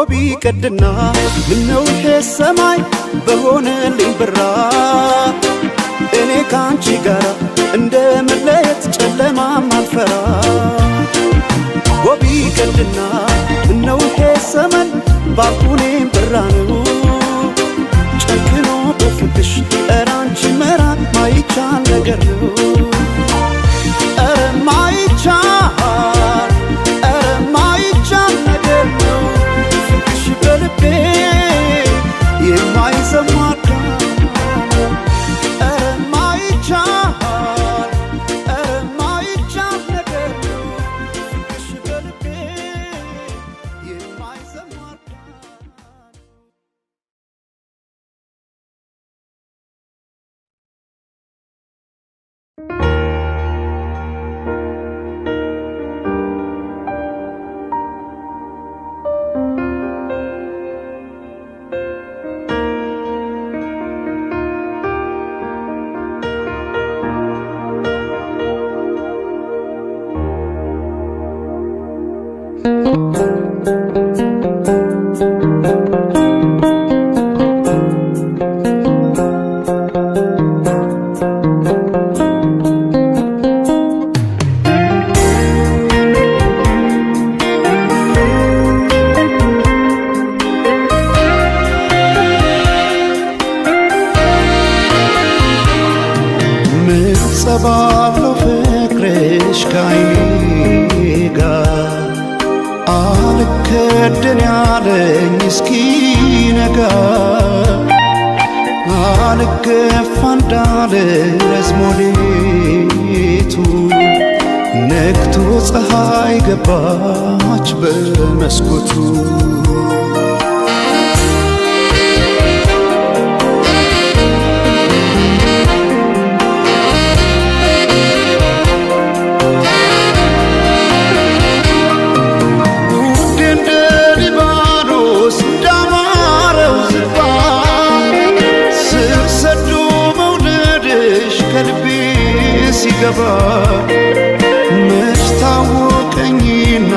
ጎቢ ቀድና ምነው ይሄ ሰማይ በሆነልኝ ብራ እኔ ካንቺ ጋራ እንደ መለየት ጨለማም አልፈራ ጎቢ ቀድና ምነው ይሄ ሰመን ባልኩኔም ብራ ነው ጨክኖ በፍቅሽ ኧረ አንቺ መራቅ ማይቻል ነገር ነው ኧረ ማይቻል ኧረ ማይቻል ነገር ነው ፍቅሽ በልቤ የማይሰማ ኧረ ማይቻል ኧረ ማይቻል ነገር ነው ፍቅሽ በልቤ የማይሰማ ምንጸባለው ፍቅርሽ ከዓይኔ ጋር አልከደን ያለኝ እስኪነጋ አልገፋ እንዳለ ረዝሞ ሌቱ ነግቶ ፀሐይ ገባች በመስኮቱ ውድ እንደ ሊባኖስ እንዳማረው ዝግባ ስር ሰዶ መውደድሽ ከልቤ ሲገባ መች ታወቀኝና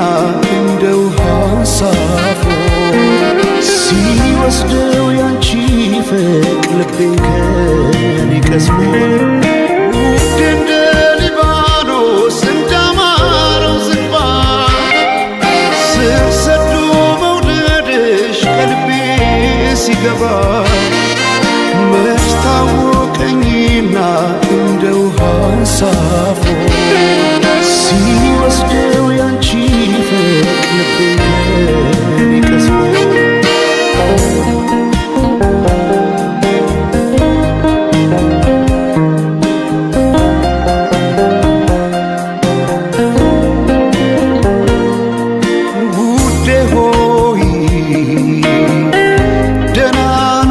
እንደ ውሃ ሳፎ ሲወስደው ያንቺ ፍቅር ልቤን ከኔ ቀስሞ ውድ እንደ ሊባኖስ እንዳማረው ዝግባ ስር ሰዶ መውደድሽ ከልቤ ሲገባ መች ታወቀኝና እንደ ውሃ ሳፎ ሲወስደው ያንቺ ፍቅር ልቤን ከኔ ቀስሞ ውዴ ሆይ ደህና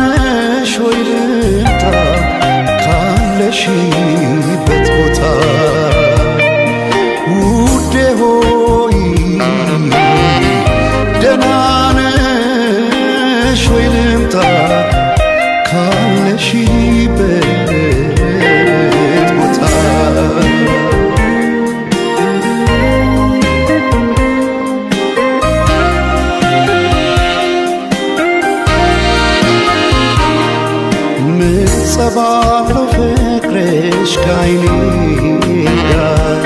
ነሽ ወይ ልምጣ ካለሽበት ቦታ ውዴ ሆይ ደህና ነሽ ወይ ልምጣ ካለሽበት ቦታ ምንጸባለው ፍቅርሽ ከዓይኔ ጋር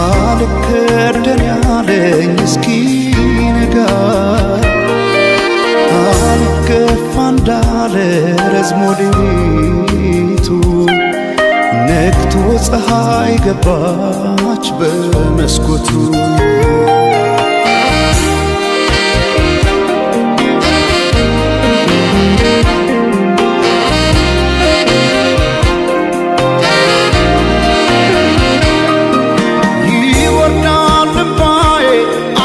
አልከደን ያለኝ እስኪነጋ አልገፋ እንዳለ ረዝሞ ሌቱ ነግቶ ፀሐይ ገባች በመስኮቱ ይወርዳል እምባዬ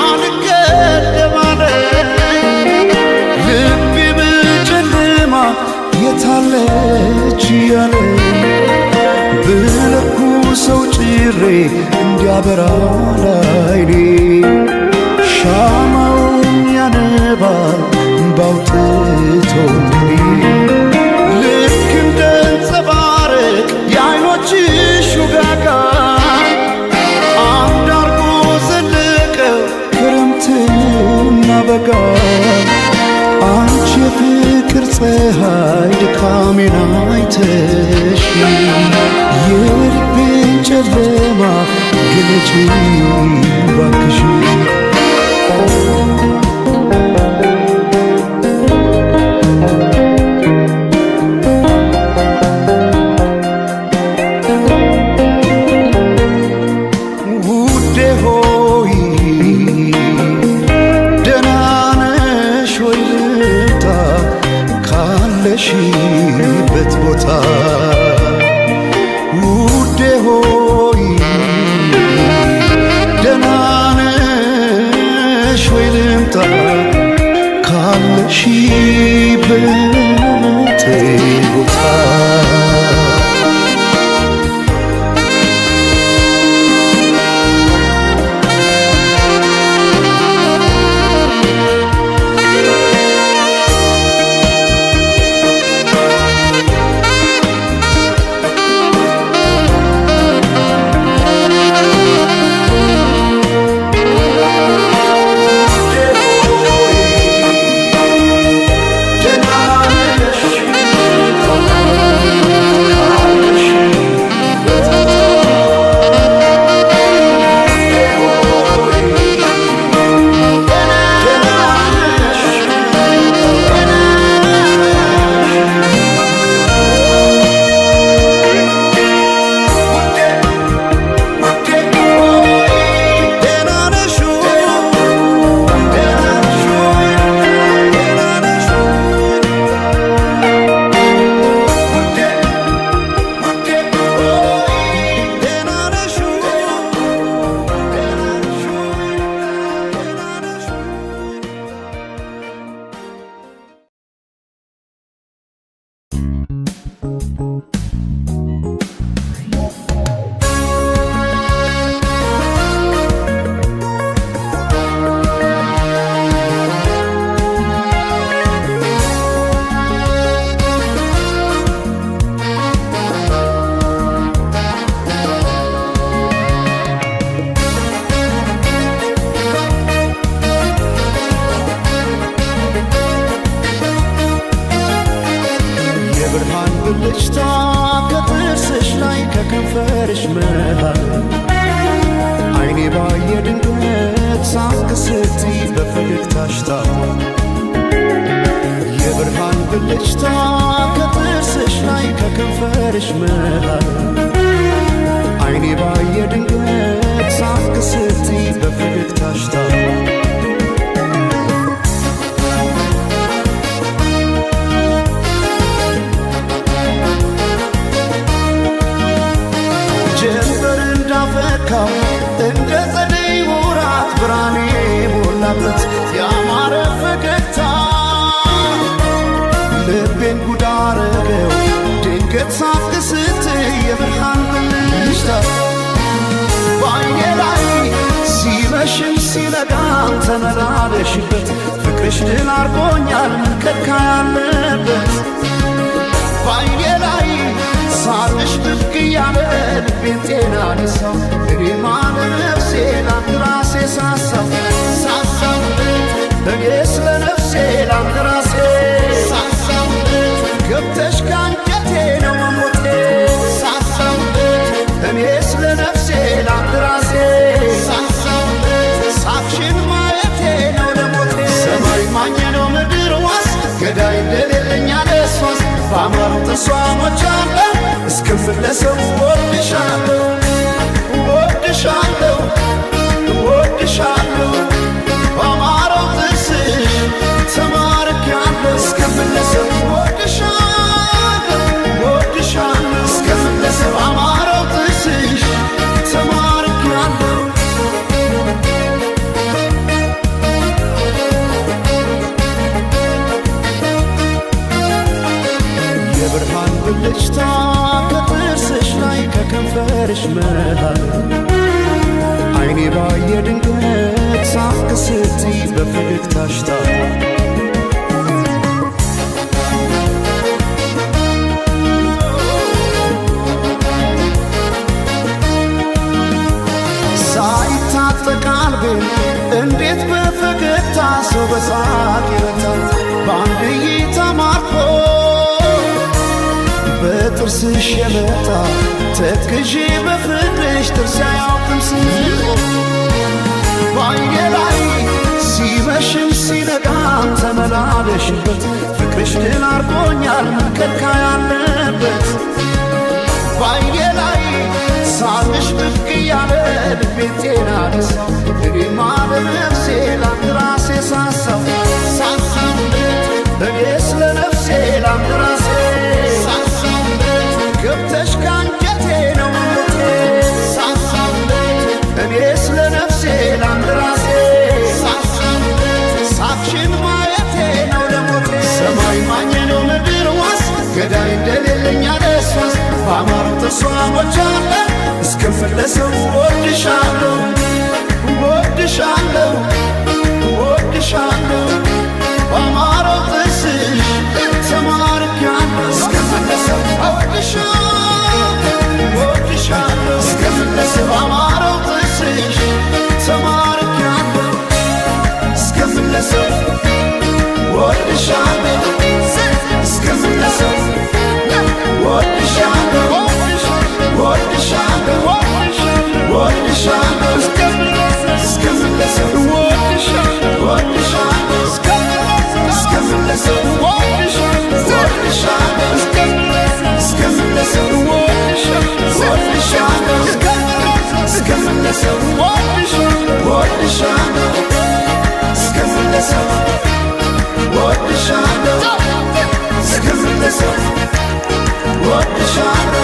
አልገደብ አለ ልቤ በጨለማ የታለች እያለ ብለኩሰው ጭሬ እንዲያበራ ላይኔ ሻማውን ያነባል እምባውጥቶ ልክ እንደ አንጸባረቅ የዓይኖችሽ ውጋጋ አንድ አርጎ ዘለቀ ክረምትና በጋ ፀሐይ ድካሜን አይተሽ የልቤን ጨለማ ግለጪ ባክሽ። ውዴ ሆይ ደህና ነሽ ወይ? ልምጣ ካለሽበት ቦታ። ውዴ ሆይ ደህና ነሽ ወይ? ልምጣ ካለሽበት ቦታ። ደህና ነሽ ወይ? ደህና ነሽ ወይ? ደህና ነሽ ወይ? ውዴ ውዴ ሆይ ደህና ነሽ ወይ? ደህና ነሽ ወይ? ደህና ነሽ ወይ? የብርሃን ብልጭታ ከጥርስሽ ላይ ከከንፈርሽ መሃል አይኔ ባየ ድንገት ሳቅ ስትይ በፈገግታሽ ታሟል። የብርሃን ብልጭታ ከጥርስሽ ላይ ከከንፈርሽ መሃል አይኔ ባየ ድንገት ሳቅ ስትይ በፈገግታሽ ታሟል። ጀንበር እንዳፈካው እንደ ጸደይ ወራት ብርሃኔ ሞላበት ያማረ ፈገግታ ልቤን ጉድ አረገው ድንገት ሳቅ ስትይ የብርሃን ብልጭታ በዓይኔ ላይ ሲመሽም ሲነጋም ተመላለሽበት ፍቅርሽ ድል አርጎኛል ምንከካ ያለበት ባይኔ ላይ ሳቅሽ ብቅ እያለ ልቤን ጤና ነሳው። እኔማ ለነፍሴ ላንድ ራሴ ሳሳው ሳሳው እኔ ስለ ነፍሴ ላንድ ራሴ ሳሳው ገብተሽ ከአንጀቴ ነው መሞቴ ሳሳው እኔ ስለ ነፍሴ ላንድ ራሴ ሳሳው ሳቅሽን ማየቴ ነው ለሞቴ። ሰማይ ማኘ ነው ምድር ዋስ ገዳይ እንደሌለኝ አለሷስ በአማሩ ጥርሷ ሞቻለሁ እስክመለሰው እወድሻለሁ እወድሻለሁ እወድሻለሁ በአማረው ጥርስሽ ተማርኬያለሁ እስክመለሰው እወድሻለሁ እወድሻለሁ እስክመለሰው በአማረው ጥርስሽ ተማርኬያለሁ። የብርሃን ብልጭታ ከጥርስሽ ላይ ከከንፈርሽ መሃል አይኔ ባየ ድንገት ሳቅ ስትይ በፈገግታሽ ታሟል። ሳይታጠቅ አልቤን እንዴት በፈገግታ ሰው በሳቅ ይረታል? በአንድ እይታ ማርኮ ጥርስሽ የመጣ ተክዤ በፍቅርሽ ጥርስ አያውቅም ስቆ ባይኔ ላይ ሲመሽም ሲነጋም ተመላለሽበት ፍቅርሽ ድል አድርጎኛል መከልከያ ያለበት ባይኔ ላይ ሳቅሽ ብቅ እያለ ልቤ ጤና ነሳው እኔማ ለነፍሴ ላንድ ራሴ ሳሳው ሳሳው እኔስ ለነፍሴ ላንድ ራሴ ሳሳው ገብተሽ ካንጀቴ ነው ሞቴ ሳሳው እኔስ ለነፍሴ ላንድ ራሴ ሳሳው ሳቅሽን ማየቴ ነው ለሞቴ ሰማይ ማኘ ነው ምድር ዋስ ገዳይ እንደሌለኝ አለሷስ ባማረው ጥርሷ ሞቻለሁ እስክመለሰው እወድሻለሁ እወድሻለሁ እወድሻለሁ ባማረው ጥርስሽ ተማርኬያለሁ እስክመለሰው እወድሻለሁ እወድሻለሁ እስክመለሰው ባማረው ጥርስሽ ተማርኬያለሁ እስክመለሰው እወድሻለሁ እስክመለሰው እወድሻለሁ እወድሻለሁ እወድሻለሁ እስክመለሰው እወድሻለሁ እስክመለሰው እወድሻለሁ እስክመለሰው እወድሻለሁ እስክመለሰው እወድሻለሁ እስክመለሰው እወድሻለሁ እስክመለሰው እወድሻለሁ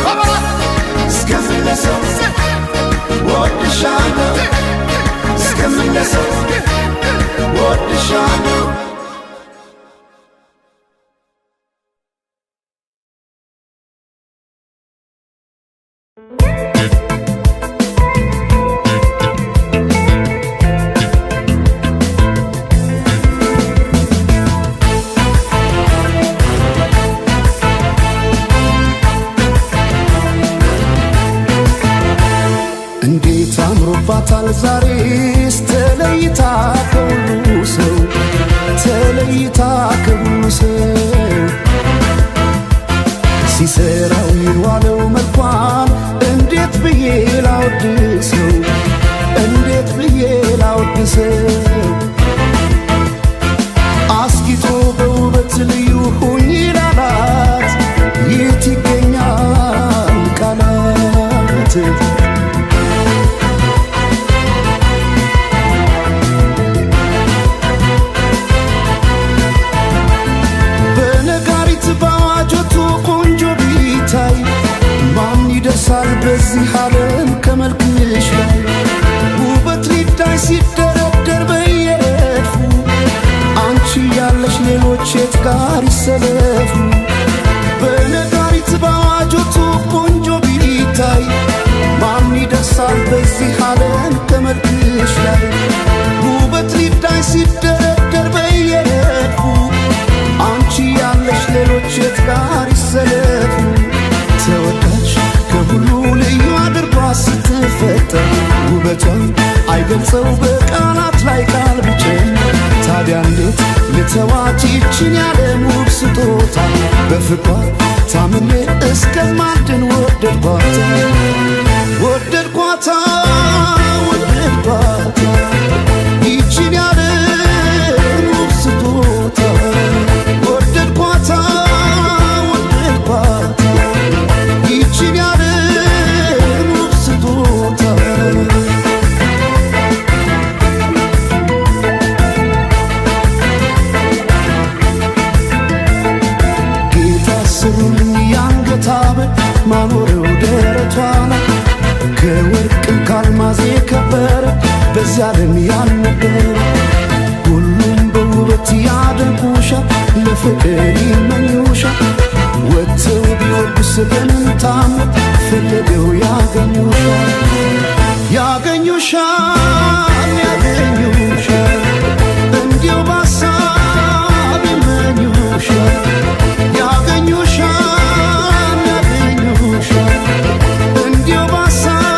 እስክመለሰው እወድሻለሁ እስክመለሰው እወድሻለሁ። እንዴት አምሮባታል ዛሬስ ተለይታ ከሁሉ ሰው ተለይታ ከሁሉ ሰው ሲሰራው የዋለው መልኳን እንዴት ብዬ ላወድሰው እንዴት ብዬ ላወድሰው አስጊጦ በውበት ልዩ ሁኚ ላላት የት ይገኛል ቃላት? በነጋሪት በአዋጆቱ ቆንጆ ቢታይ ማን ይደርሳል በዚህ ዓለም ከመልክሽ ላይ ውበት ሊዳይ ሲደረደር በየረድፉ አንቺ ያለሽ ሌሎች የት ጋር ይሰለፉ? በነጋሪት በአዋጆቱ ቆንጆ ቢታይ ማን ይደርሳል በዚህ ዓለም ከመልክሽ ላይ ውበት ሊዳይ ሲደረደር በየረድፉ አንቺ ያለሽ ሌሎች የት ጋር ይሰለፉ? ተወዳጅ ከሁሉ ልዩ አድርጓ ስትፈጠር ውበቷን አይገልጸው በቃላት ላይ ቃል ቢጨምር ታዲያ እንዴት ልተዋት ይችን ያለም ውብ ስጦታ በፍቅሯ ታምሜ እስከማድን ወደድኳት ወደድኳታ ወደድኳት ይችን ያለም ውብ ስጦታ ወደድኳታ ወደድኳት ይችን ያለም ውብ ስጦታ። ጌታ ስሩልኝ የአንገት ሐብል ማኖሪያው ደረቷ ላይ ከወርቅም ካልማዝ የከበረ በዚያ ዓለም ያልነበረ ሁሉም በውበት ያደንቁሻል ለፍቅር ይመኙሻል ወጥተው ቢወርዱስ በምን ታምር ፈልገው ያገኙሻል ያገኙሻል ያገኙሻል እንዲሁ በሀሳብ ይመኙሻል ያገኙሻል ያገኙሻል እንዲሁ በሀሳብ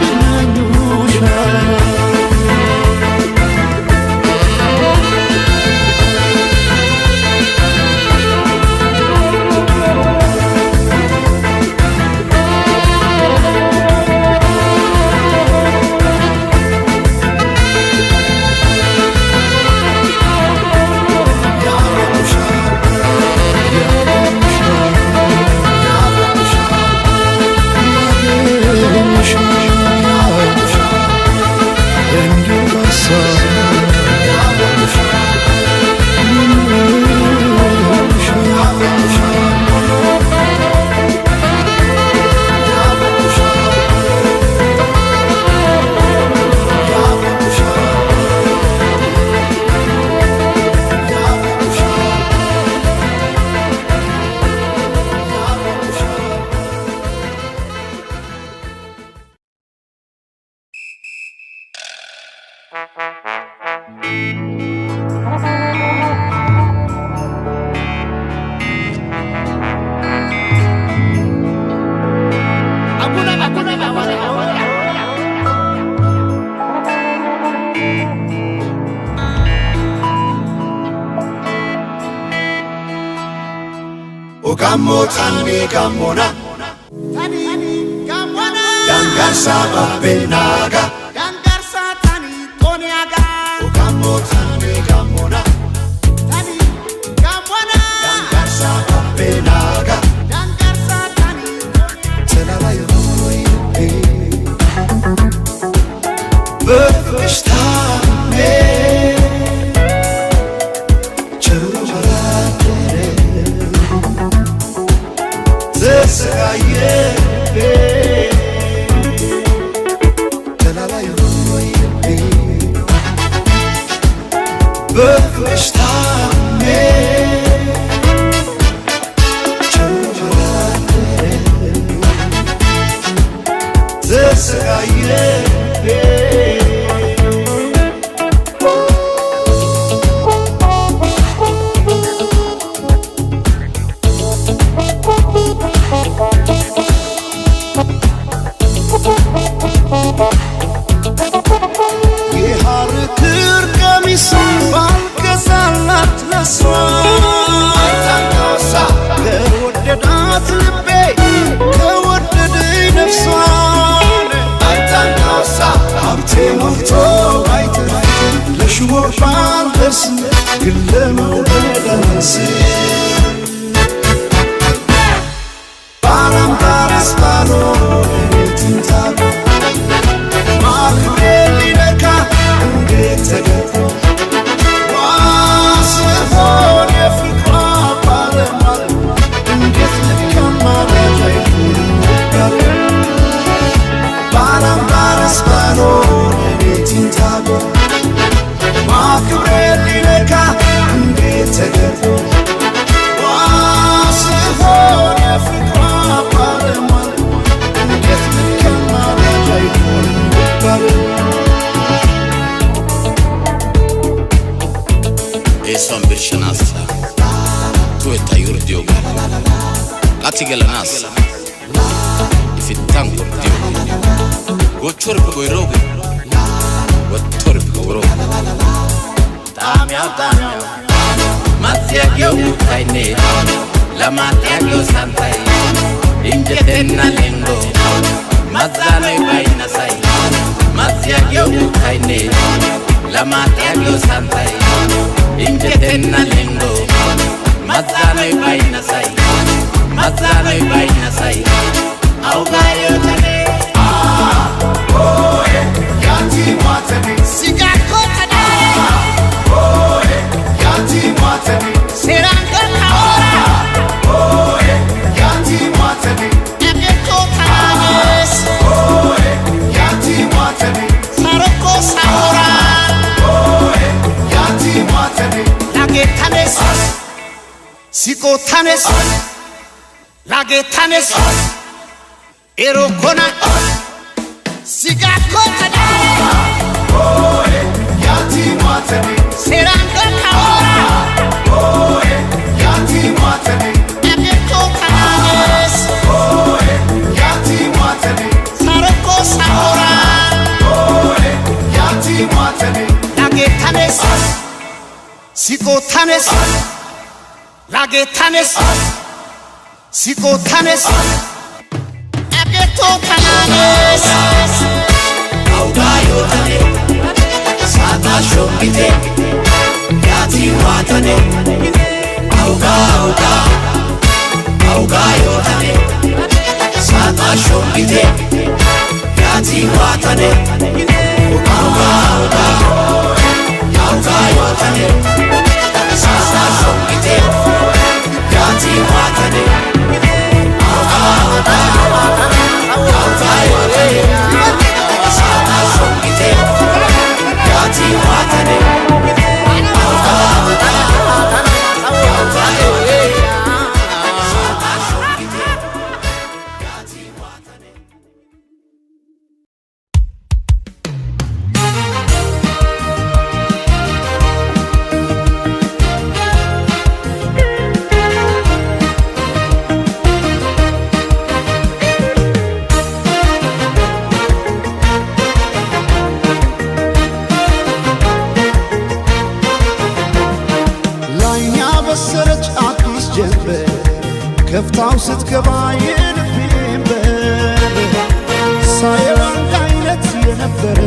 ይመኙሻል። Gammo tani gammona, Tani gammona, dangarsa babbenaga. Dangarsa tani toniaga. Gammo tani gammona, Tani gammona, dangarsa babbenaga. Dangarsa tani toniaga. ተላላዩ በፍቅርሽ ታምሜ ቸሩ አላደረ ተሰቃየ ተላላዩ በፍቅርሽ ታምሜ ቸሩ አላደረ ተሰቃየ። የሐር ክር ቀሚስ ባልገዛላት ለሷ፣ ከወደዳት ልቤ ከወደደኝ ነፍሷን፣ ሀብቴ ሞልቶ ባይተርፍ ለሽሞት ባልደርስ ግን ለመውደድ አላንስም። ባላምባራስ ባልሆን እኔ ትንታግ ማክቤ ሊነካ እንዴት ተደፍሮ ዋስሆን የፍቅሯ ባለሟል እንዴት ልክ አማላጅ አይሆንም ነበር። ባላምባራስ ባልሆን እኔ ትንታግ ማክቤ ሊነካ እንዴት ተደፍሮ ዋስሆን የፍቅሯ ባለሟል እንዴት ልክ አማላጅ አይሆንም ነበር። Eesuwan birshanaassa tuwetta yurddiyogaa qati gelanaassa ifittan gorddiyogaa gochchorippe goyrooge wottorippe worooge ጣሚያው ጣሚያው ማጥያቄው ውታይኔ ለማጥያቄው ሳንታይ injetenna lengo mazzanoy baynnasay mazziyagyo uuttaynne lamaxiyagyo santtay injjetenna lenggo mazzanoy baynnasay mazzanoy baynnasay awugaa yootanee. Seranga kaora, Ageto tananes, Saroko saora, Lagetanes, Sikotanes, Lagetanes, Erokona, Sigakotanare, Seranga kaora, Ageto tananes, Saroko saora, Lagetanes, Sikotanes, Lagetanes, Sikotanes, Ageto tananes. Awugaa yootanee saataa shombite yaatii waatane awugaa awugaa awugaa yootane saataa shombite yaatii waatane awugaa awugaa awugaa yootane saataa shombite yaatii waatane awugaa awugaa awugaa yootane saataa shombite yaatii waatane awugaa awugaa awugaa yootane saataa shombite yaatii waatane. ከፍታው ስትገባ የልቤን በር ሳየው አንድ አይነት የነበረ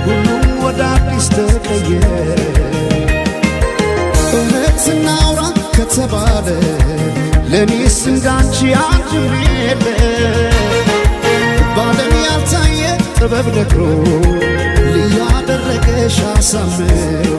ሁሉም ወደ አዲስ ተቀየረ። እውነት እናውራ ከተባለ ለእኔስ እንዳንቺ አንድም የለ። በዓለም ያልታየ ጥበብ ነግሮ ልዩ አደረገሽ አሳምሮ።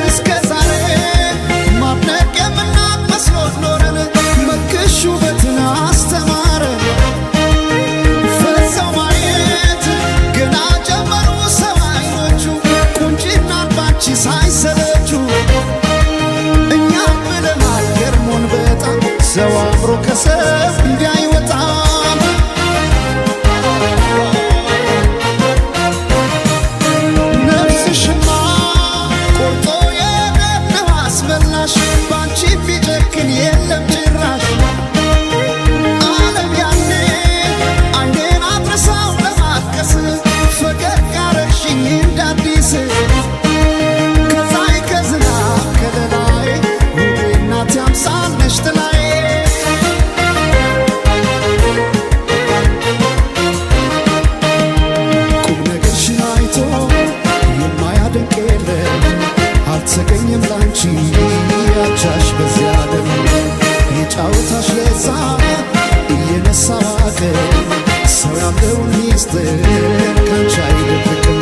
እስከ ዛሬ ማድነቅ የምናቅ መስሎን ኖረን መልክሽ ውበትን አስተማረ። ፈዘው ማየት ገና ጀመሩ ሰው አይኖቹ ቁንጅናን ባንቺ ሳይሰለቹ። እኛም ብለናል ገርሞን በጣም ሰው አምሮ ከሰው እንዲህ አይወጣም። ነፍስሽማ ቆርጦ የደነው አስመላሽ ባንቺ ቢጨክን የለም ጭራሽ። ዓለም ያኔ አይኔን አድርሳው ለማልቀስ ፈገግ አረግሽኝ እንደ አዲስ። ከፀሐይ ከዝናብ ከለላዬ ውቤ እናቴ አምሳል ነሽ ጥላዬ። ቁም ነገርሽን አይቶ የማያደንቅ የለም፣ አልተገኘም ላንቺ አቻሽ በዚያ ዓለም። የጫወታሽ ለዛ እየነሳ ዋቀ ሰው ያለውን ሚስጥር ካንቺ አይደብቅም።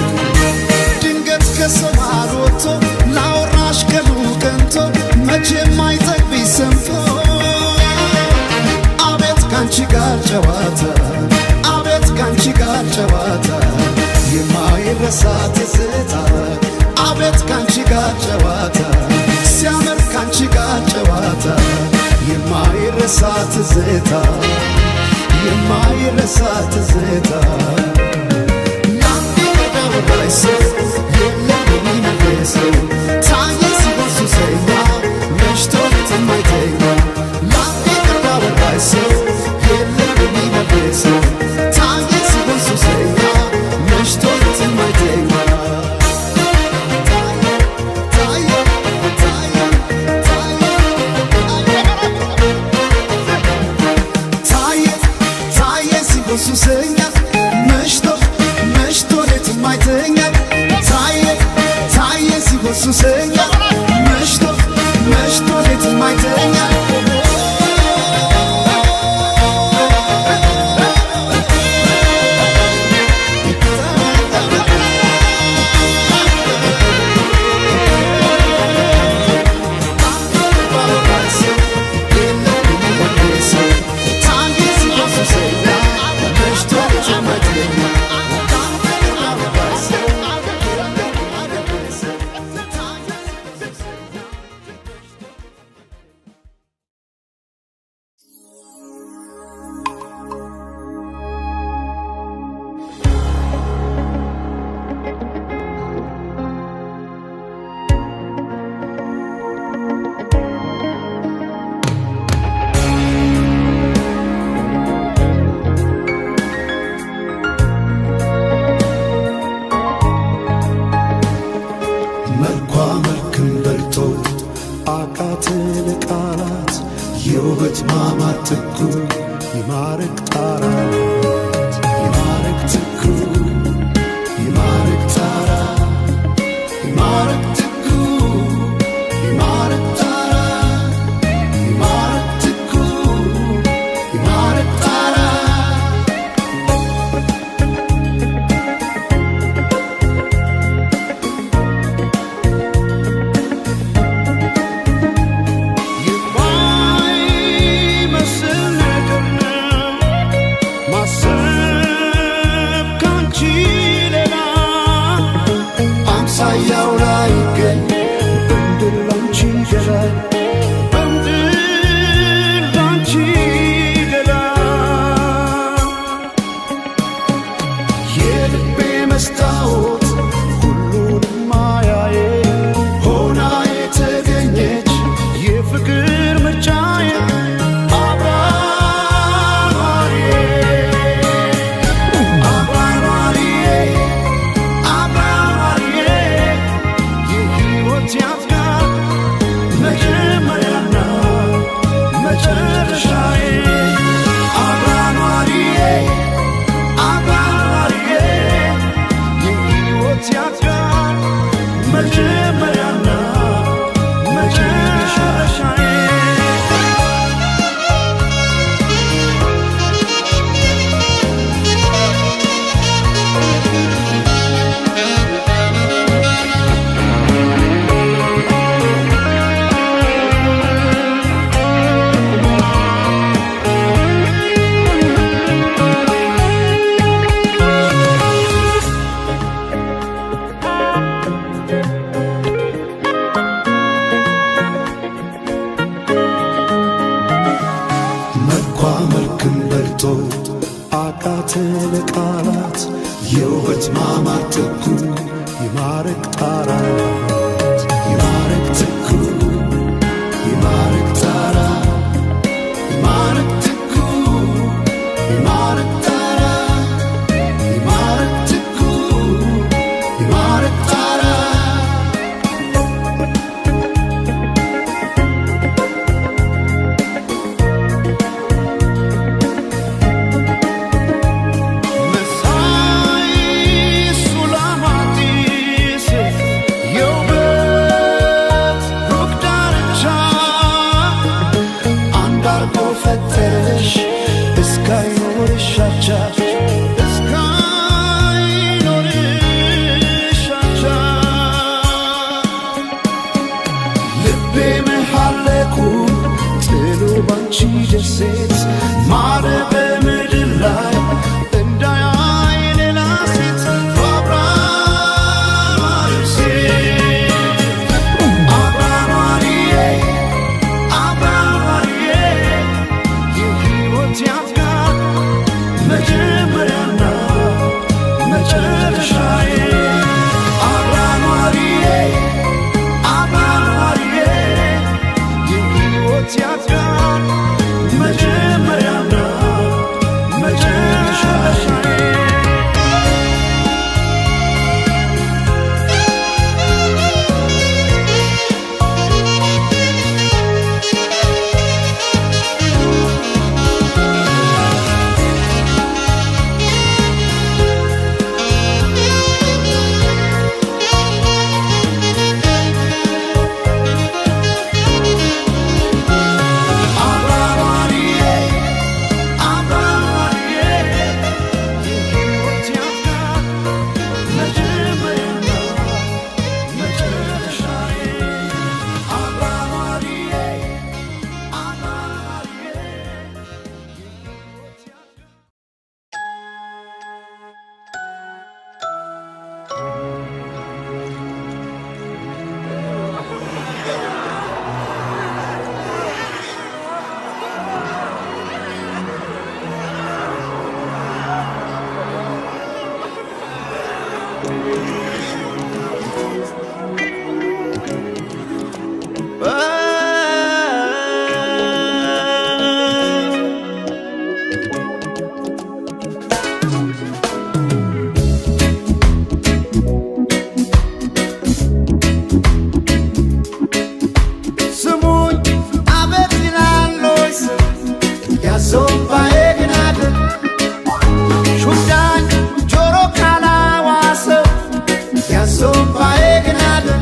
ድንገት ከሰማር ወጥቶ ላወራሽ ቀኑ ቀንቶ መቼም አይጠግብሽ ሰምቶ። አቤት ካንቺ ጋር ጨዋታ፣ አቤት ካንቺ ጋር ጨዋታ፣ የማይረሳ ትዝታ። አቤት ካንቺ ጋር ጨዋታ ሲያምር ካንቺ ጋር ጨዋታ የማይረሳ ትዝታ፣ የማይረሳ ትዝታ። ለአንድ ቀዳወራሽ ሰው የለም የሚመልሰው ታየ ሲሆን ሱሰኛ መሽቶ የማይተኛ። ለአንድ ቀዳወራሽ ሰው የለም የሚመልሰው ታየ ሲሆን ሱሰኛ መሽቶ የማይተኛ። ታየ ታየ ታየ ታየ ታየ ሲሆን ሱሰኛ መሽቶ መሽቶ ሌት የማይተኛ። ታየ ታየ ሲሆን ሱሰኛ መሽቶ መሽቶ ሌት የማይተኛ። መልኳ መልክም በልጦ አቃትን ቃላት የውበት ማማር ጥጉ ይማርክ ጣራ ይማርክ ጥጉ ይማርክ ጣራ ይማርክ ጥጉ ይማርክ ጣራ ይማርክ ጥጉ ይማርክ ጣራ። የማይመስል ነገር ነው ማሰብ። አቃተ ለቃላት የውበት ማማር ትኩ ይማረክ ጣራት ይማረክ ትኩ ይማረክ ጣራ ይማረክ ትኩ ይማረክ ጣራ ይማረክ ትኩ ይማረክ ጣራ መሳይ ሱላማጢስ የውበት ሩቅ ዳርቻ አንድ አርጎ ፈጠረሽ እስካይኖርሽ አቻ እስካይኖርሽ አቻ ልቤ መሃለኩ ጥሎ ባንቺ ደሴት ማረ በምድር ላይ እንዳያይ ሌላ ሴት አብራማርሴ አብራማርዬ አብራማርዬ የሕይወት ያትጋር መጀመሪያና መጨረሻዬ አብራማርዬ አብራማርዬ የሕይወት ያትጋር መጀመሪያና መጨረሻዬ አብራማርዬ አብራማርዬ የሕይወት ያትጋር መጀመሪያና መጨረሻዬ አብራማርዬ አብራማርዬ የሕይወት ያትጋር ስሙኝ አቤት ይላል ስም ያዞምባዬ ግን አድር ሹዳኝ ጆሮ ካላዋሰው ያዞምባዬ ግን አድር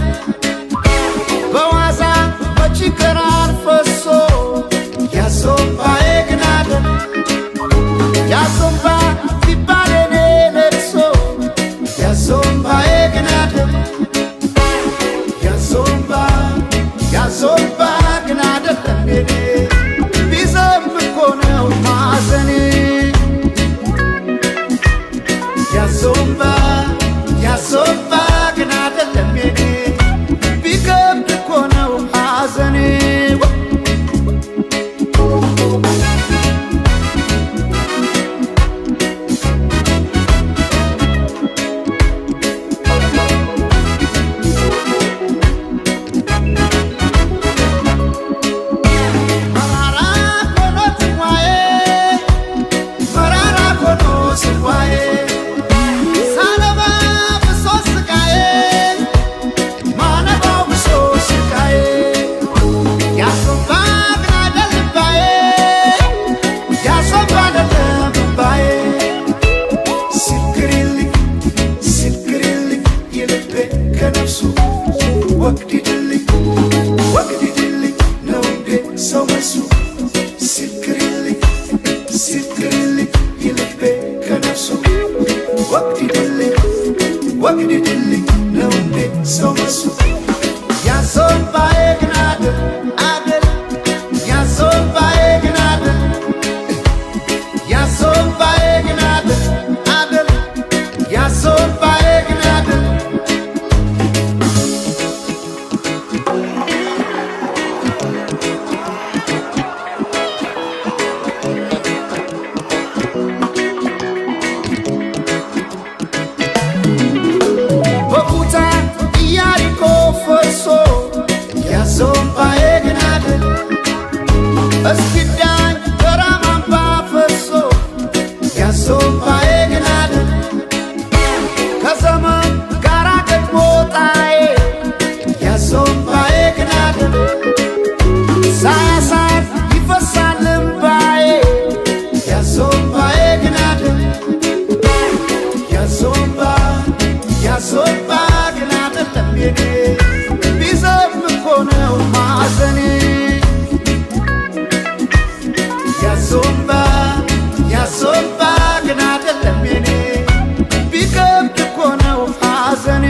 በዋዛ በችግር አልፈሶ ያዞምባዬ ግን አድር ያዞምባ ሲባል የኔ ለቅሶ ያዞምባዬ ግን አድር ያዞምባ ያዞምባ ግን አይደለም የኔ ቢዘንብ እኮ ነው ማዘኔ ያዞምባ ያዞምባ ግን አይደለም የኔ ቢከብድ እኮ ነው ሐዘኔ መራራ ኮኖ ጽዋዬ መራራ ኮኖ ጽዋዬ ሳነባ ብሶ ስቃዬ ማነባው ብሶ ስቃዬ ያሶባ ግን አይደል እምባዬ ያሶባ አይደለም እምባዬ ስክሪልኝ ስክሪልኝ የልቤ ከነፍሱ ወግዲድልኝ ወግዲድልኝ ነው እንዴ ሰው መልሱ ስክሪልኝ ስክሪልኝ የልቤ ከነፍሱ ወግዲድልኝ ወግዲድልኝ ነው እንዴ ሰው መልሱ ያዞምባዬ ግን አይደል አይደል ያዞምባዬ ግን አይደል ያዞምባዬ ግን አይደል አይደል ያዞምባዬ ግን አይደል ያዞምባዬ ግን አይደል ከዘመን ጋራ ገጥሞ ጣዬ ያዞምባዬ ግን አይደል ሳያሳር ይፈሳል እምባዬ ያዞምባዬ ግን አይደል ያዞምባ ያዞምባ ግን አይደለም የኔ ቢዘም እኮ ነው ማዘኔ ያዞምባ ያዞምባ ግን አይደለም የኔ ቢከብድ እኮ ነው ሐዘኔ።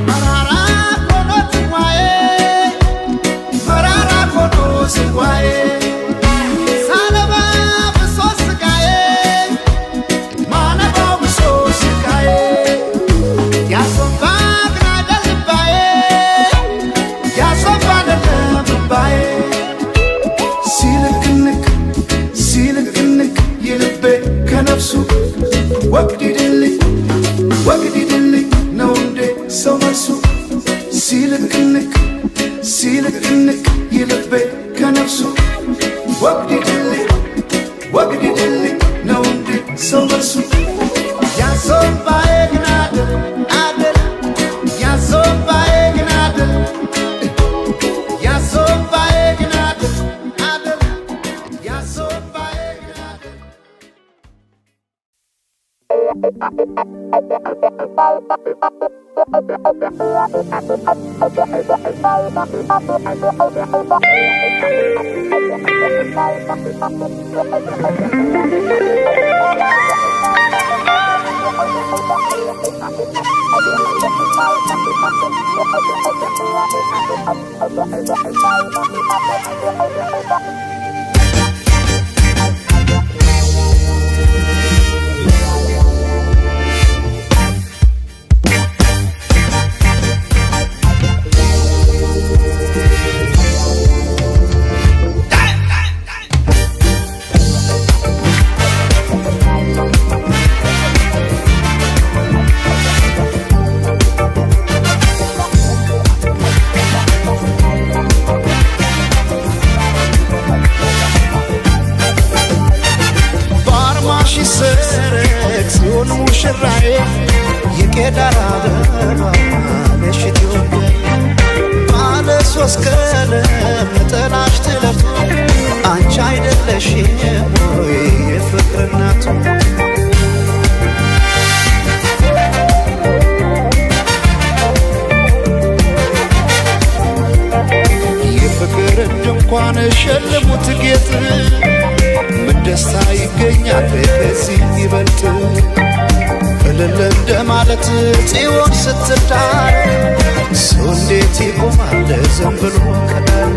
መራራ ኮኖ ጽዋዬ መራራ ኮኖ ጽዋዬ ሳነባ ብሶ ስቃዬ ማነባው ብሶ ስቃዬ ያዞምባ ግን አይደል እምባዬ ያዞምባ አይደለም እምባዬ ሲልክንክ ሲልክንክ የልቤ ከነፍሱ ወግዲድልኝ ወግዲድልኝ ነው እንዴ ሰው መልሱ ሲልክንክ ሲልክንክ የልቤ ከነፍሱ ወግዲድልኝ ወግዲድልኝ ነው እንዴ ሰው መልሱ ያዞምባዬ ግን አይደል አይደል ያዞምባዬ ግን አይደል ያዞምባዬ ግን አይደል አይደል ያዞምባዬ ግን አይደል። ባርማሽ ሰረቅ ሲሆን ሙሽራዬ የቄዳር አበባ ነሽ ኢትዮጵያ ባለ ሶስት ቀለም ነጠላሽ ጥለቱ አንቺ አይደለሽም ወይ የፍቅር እናቱ? የፍቅር ድንኳን ሸልሙት ጌጥ ምን ደስታ ይገኛል ከዚህ ይበልጥ? እልል እንደማለት ጽዮን ስትዳር ሰው እንዴት ይቆማል ዝም ብሎ ከዳር?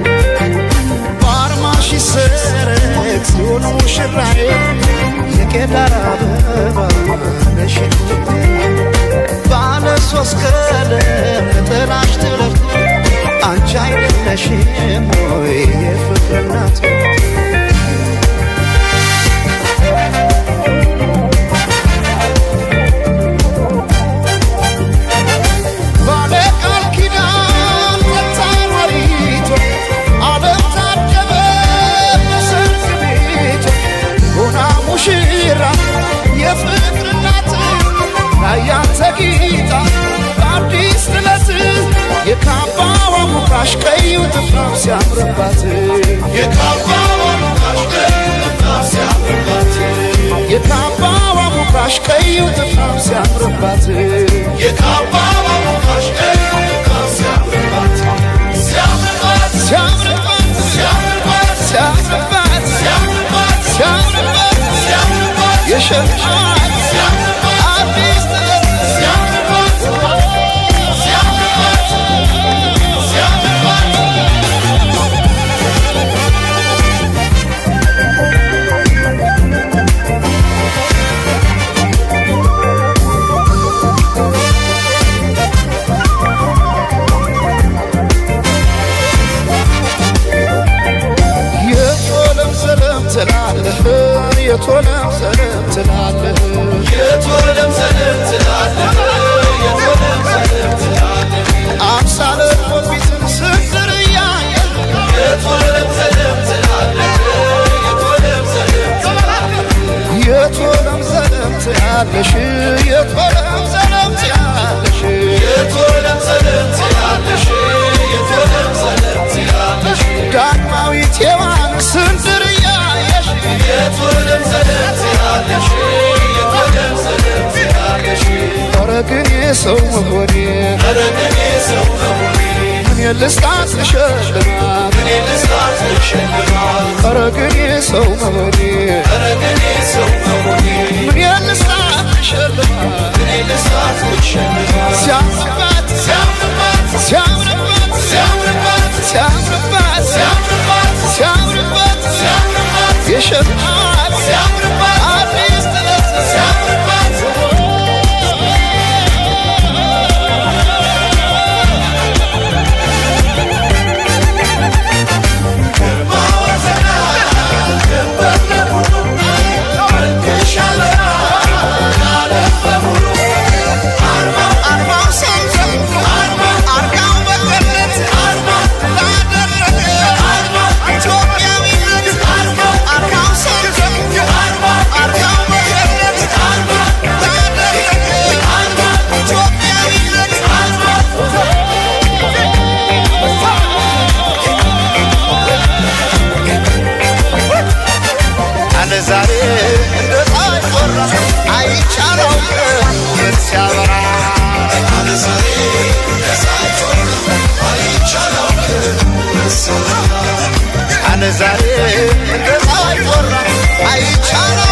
ባርማሽ ሰረቅ ጽዮን ሙሽራዬ የቄዳር አበባ ነሽ ኢትዮጵያ ባለ ሶስት ቀለም ነጠላሽ ጥለቱ አንቺ አይደለሽም ወይ የፍቅር እናቱ? ባለ ቃል ኪዳን ጠጣሪቱ ዓለም ታጀበ በሰርግ ቤቷ ሆና ሙሽራ የፍቅር እናት ላያት ተጊጣ በአዲስ ጥለት የካባዋ ሙካሽ ቀዩ ጥፍራም ሲያምርባት የካባዋ ሙካሽ ቀዩ ጥፍራም ሲያምርባት የካባዋ ሙካሽ ቀዩ ጥፍራም ሲያምርባት የካባዋ ሙካሽ ቀዩ ጥፍራም ሲያምርባት ሲያምርባት ሲያምርባት ሲያምርባት ሲያምርባት ሲያምርባት ሲያምርባት ሲያምርባት የሸማት ሲያምርባት አዲስ ጥለት ሲያምርባት ሲያምርባት ሲያምርባት። የቶለም ሰለም ትላለህ የቶለም ዘለም ትላለህ? የት ወለም ዘለም ትላለህ? የት ወለም ዘለም ትላለህ? አምሳለ ኮፊትን ስንዝር እያየህ የት ወለም ዘለም ትላለህ? የት ወለም ዘለም ትላለህ? የት ወለም ዘለም ትያለሽ? የት ወለም ዘለም ትያለሽ? የት ወለም ዘለም ትያለሽ? የት ወለም ዘለም ትያለሽ? ዳግማዊት ሔዋን ስንዝር እያየሽ የት ወለም ዘለም ትያለሽ? የት ወለም ዘለም ትያለሽ? ኧረ ግን የሰው መሆኔ፣ ኧረ ግን የሰው መሆኔ፣ ምን ልስጣት ልሸልማት? እኔ ልስጣት ልሸልማት? ኧረ ግን የሰው መሆኔ፣ ኧረ ግን የሰው መሆኔ፣ ምን ልስጣት ልሸልማት? እኔ ልስጣት ልሸልማት? ሲያምርባት፣ ሲያምርባት፣ ሲያምርባት፣ ሲያምርባት፣ ሲያምርባት፣ ሲያምርባት፣ ሲያምርባት፣ ሲያምርባት፣ የሸማት ሲያምርባት፣ አዲስ ጥለት። ሲያምርባት። አርማው ሰው አርጋው በገነት ላደረገ ኢትዮጵያዊነት፣ አርጋው ሰው አርጋው በገነት ላደረገ ኢትዮጵያዊነት። አለ ዛሬ እንደ ፀሐይ ቆራ አይቻለው ውበት ሲያበራ። አለ ዛሬ እንደ ፀሐይ ቆራ አይቻለው።